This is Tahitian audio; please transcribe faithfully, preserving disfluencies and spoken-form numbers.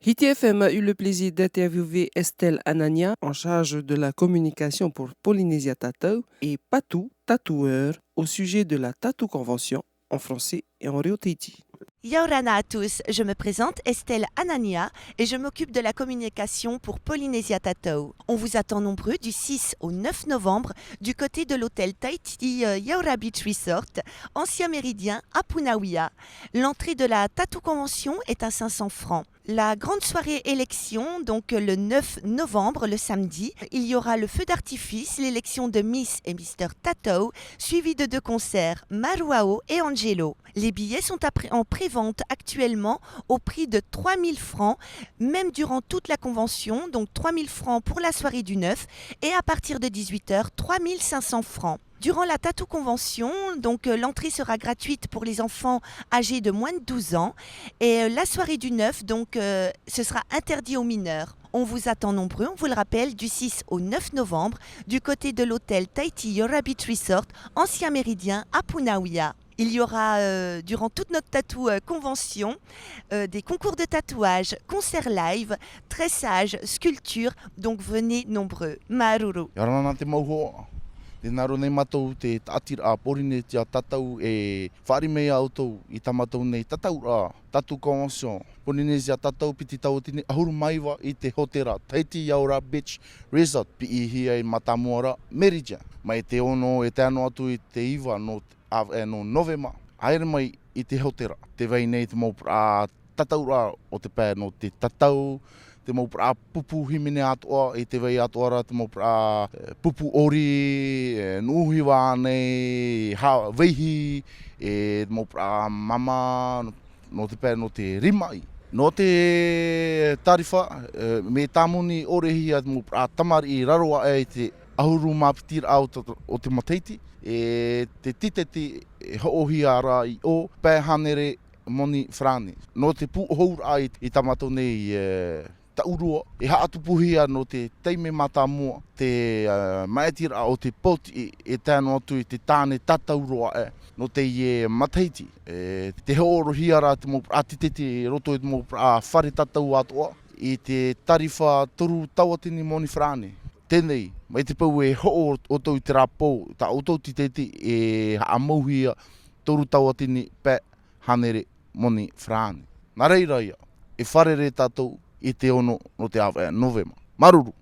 Hiti F M a eu le plaisir d'interviewer Estelle Anania, en charge de la communication pour Polynésia Tatau, et Patou, tatoueur, au sujet de la Tatou Convention, en français et en reo Tahiti. Ia ora na à tous, je me présente Estelle Anania et je m'occupe de la communication pour Polynésia Tatau. On vous attend nombreux du six au neuf novembre du côté de l'hôtel Tahiti, euh, Yaura Beach Resort, ancien Méridien, à Punaauia. L'entrée de la Tatou Convention est à cinq cents francs. La grande soirée élection, donc le neuf novembre, le samedi, il y aura le feu d'artifice, l'élection de Miss et Mister Tatau, suivie de deux concerts, Maruao et Angelo. Les billets sont à pré-, en pré-vente actuellement au prix de trois mille francs, même durant toute la convention, donc trois mille francs pour la soirée du neuf et à partir de dix-huit heures, trois mille cinq cents francs. Durant la Tatou Convention, donc, euh, l'entrée sera gratuite pour les enfants âgés de moins de douze ans et, euh, la soirée du neuf, donc, euh, ce sera interdit aux mineurs. On vous attend nombreux, on vous le rappelle, du six au neuf novembre, du côté de l'hôtel Tahiti Yaura Beach Resort, ancien Méridien, à Punaauia. Il y aura, euh, durant toute notre tatou, euh, convention, euh, des concours de tatouage, concerts live, tressage, sculpture, donc venez nombreux. Māuruuru. Ia ora na te mau hoa. Tē hinaʻaro nei mātou te taʻatiraʻa Pōrīnetia Tatau e fāriʻi mai ia ʻoutou i tā mātou nei tataʻuraʻa Tatou Convention Pōrīnetia Tatau piti tauatini ʻahuru mā iva i te hōtēra Tahiti Yaura Beach Resort, piʻihia i mātāmua ra Méridien. Mai te ono e tae noa atu i te iva nō ʻāvaʻe nō Novema, haere mai i te hōtēra. Tē vai nei te mau parau tataʻuraʻa o te pae nō te tatau, te mau parau pupu hīmene atoʻa, i te vai atoʻa ra te mau parau, eh, pupu ʻori, eh, nuʻu hiva nei, ha-, vaihi, e te mau parau māmā, nō te pae nō te rimaʻī. Nō te tārifa, eh, mea tāmoni ʻorehia te mau parau tamariʻi i raro aʻe i te ʻahuru mā piti raʻa o te, o te matahiti, e te tīteti e hoʻohia ra i ʻō, pae hānere moni farāni. Nō te pūʻohuraʻa i, i tā mātou nei, eh, taʻurua, e haʻatupuhia nō te taime mātāmua, te, eh, maʻitiraʻa o te pōtiʻi e tae noa atu i te tāne tatau roa aʻe nō teie matahiti. E, tē hoʻohia ra te mau parau tīteti i roto i te mau parau fare tatau atoʻa, i te tārifa toru tauatini moni farāni. Teie nei, mai te peu e hoʻo ʻoutou i terā pō, tā ʻoutou tīteti e haʻamauhia toru tauatini pae hānere moni farāni. Nā reira ïa, e fārerei tātou i te ono nō te ʻāvaʻe Novema. Māuruuru.